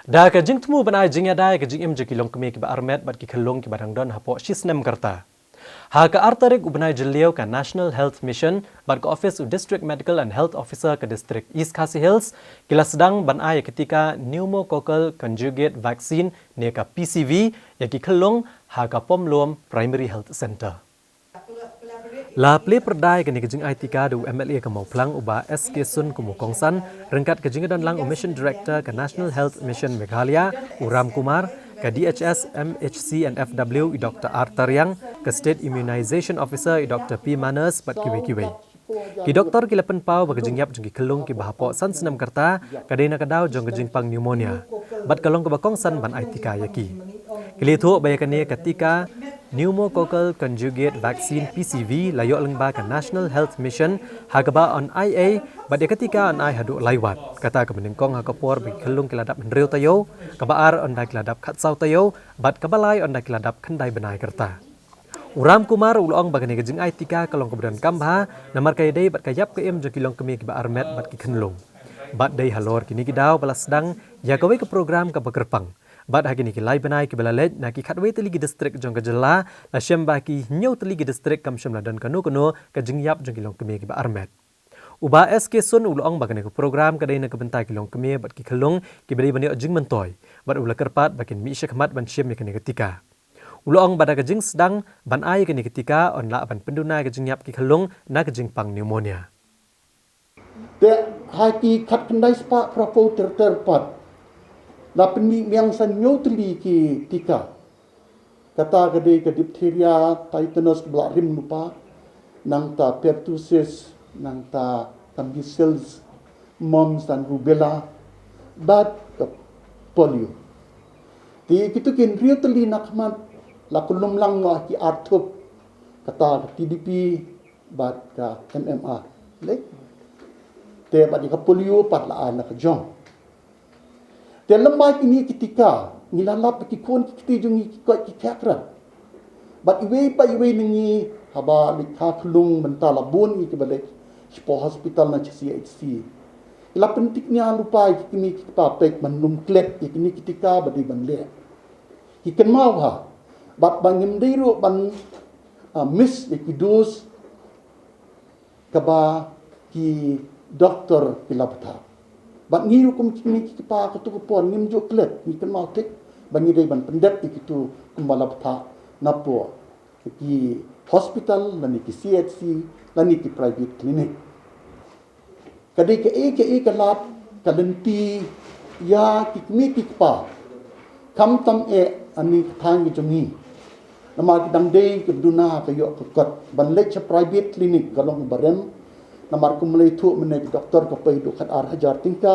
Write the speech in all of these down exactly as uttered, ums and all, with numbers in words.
Da ka jingthmu ban ai jingïada ïa ka jingim jong ki longkmie kiba armet bad ki khyllung kiba dang don hapoh shi snem ka rta, ha ka ar tarik u bnai Jylliew ka National Health Mission bad ka office u District Medical and Health Officer ka District East Khasi Hills ki la sdang ban ai ïa ka tika Pneumococcal Conjugate Vaccine ne ka P C V ïa ki khyllung ha ka Pomlum Primary Health Centre. La plie pyrda ïa kane ka jingai tika da u M L A ka Mawphlang u Bah S K Sun kum u kongsan, ryngkat ka jingdon lang u Mission Director ka National Health Mission Meghalaya u Ram Kumar, ka D H S, M H C and F W i Doctor R Tariang, ka State Immunization Officer i Doctor P Manners bad kiwei kiwei. Ki doktor ki la pynpaw ba ka jingïap jong ki khyllung kiba hapoh san snem ka rta ka dei na ka daw jong ka jingpang pneumonia bad ka long kaba kongsan ban ai tika ïa ki. Ki la ïathuh ba ïa kane ka tika Pneumococcal Conjugate Vaccine P C V la ïoh lyngba ka National Health Mission ha kaba yn ai ei bad ïa ka tika yn ai haduh lai wat. Kata kaba nyngkong ha ka por ba ki khyllung ki la dap hynriew taïew, kaba ar ynda ki la dap khatsaw taïew bad kaba lai ynda ki la dap khyndai bnai ka rta. U Ram Kumar u la ong ba kane ka jingai tika ka long kaba donkam bha namar ka ïadei bad ka ïap ka im jong ki longkmie kiba armet bad ki khyllung. Bad dei halor kine ki daw ba la sdang ïa kawei ka program kaba kyrpang. Bad ha kine ki lai bnai kiba la leit na ki khatwei tylli ki district jong ka jylla la shem ba ha ki hynñiew tylli ki district kam shym la don kano kano ka jingïap jong ki longkmie kiba armet. U Bah S K Sun u la ong ba kane ka program ka dei na ka bynta ki longkmie bad ki khyllung kiba dei ban ïoh jingmyntoi bad u la kyrpad ba kin mih shakhmat ban shim ïa kane ka tika. U la ong ba da ka jingsdang ban ai ïa kane ka tika yn lah ban pynduna ïa ka jingïap ki khyllung na ka jingpang pneumonia. Te ha ki khatkhyndai spah phraphew ter ter pat la pynmih biang sa hynñiew tylli ki tika. Kata ka dei ka diphtheria, tetanus kaba la rim lypa, nangta pertussis, nangta ka measles, mumps and rubella bad ka polio. Te kito ki hynriew tylli na khmat la kyllum lang noh ha ki ar thup, kata ka T D P bad ka M M R. Leh? Te bad ïa ka polio pat la ai na ka jong. Te lem bad kine ki tika ngi la lap ki khun ki kti jong ngi ki koit ki khia krat. Bad iwei pa iwei na ngi haba leit ha khyllung mynta la bun ïa kiba leit shapoh hospital na sha C H C. Ki la pynthikna lypa ïa ki kmie ki kpa peit ban lum klet ïa kine ki tika ba dei ban leh. Ki kynmaw ha bad ba ngim dei ruh ban, ah, miss ïa ki dose kaba ki doktor ki la bthah. Bad ngi ruh kum ki kmie ki kpa kato ka por ngim ju klet, ngi kynmaw thik ba ngi dei ban pyndep ïa kito kumba la bthah napoh ki hospital lane ki C H C lane ki private clinic. Ka dei kaei kaei ka lad ka lynti ïa ki kmie ki kpa, khamtam eh ha kane ka thaiñ ka jong ngi. Namar ki dang dei kiba duna ka ïoh ka kot ban leit sha private clinic ka long ba rem. Namar kumba la ïathuh mynne ka doktor ka pei haduh khat ar hajar tyngka.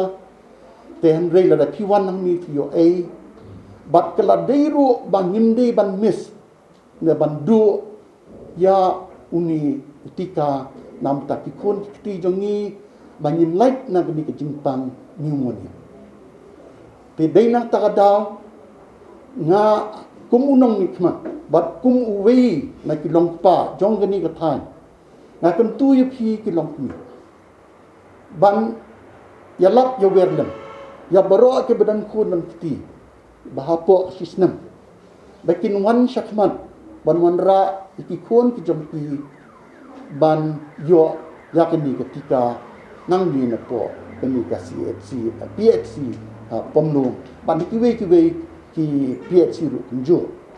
Te hynrei lada phi wan hangne phi ïoh ei. Bad ka la dei ruh ba ngim dei ban miss ne ban duh ïa une u tika namar ki khun ki kti jong ngi ba ngim lait na kane ka jingpang pneumonia. Te dei na kata ka daw nga kum u nongmihkhmat bad kum uwei na ki longkpa jong kane ka thaiñ nga kyntu ïa phi ki longkmie ban ïalap ïawer lem ïa baroh kiba don khun don kti ba hapoh shi snem ba kin wan shakhmat ban wanrah ïa ki khun ki jong ki ban ïoh ïa kane ka tika nangne napoh kane ka C H C, P H C, ha, Pomlum bad kiwei kiwei ki P H C ruh kumjuh.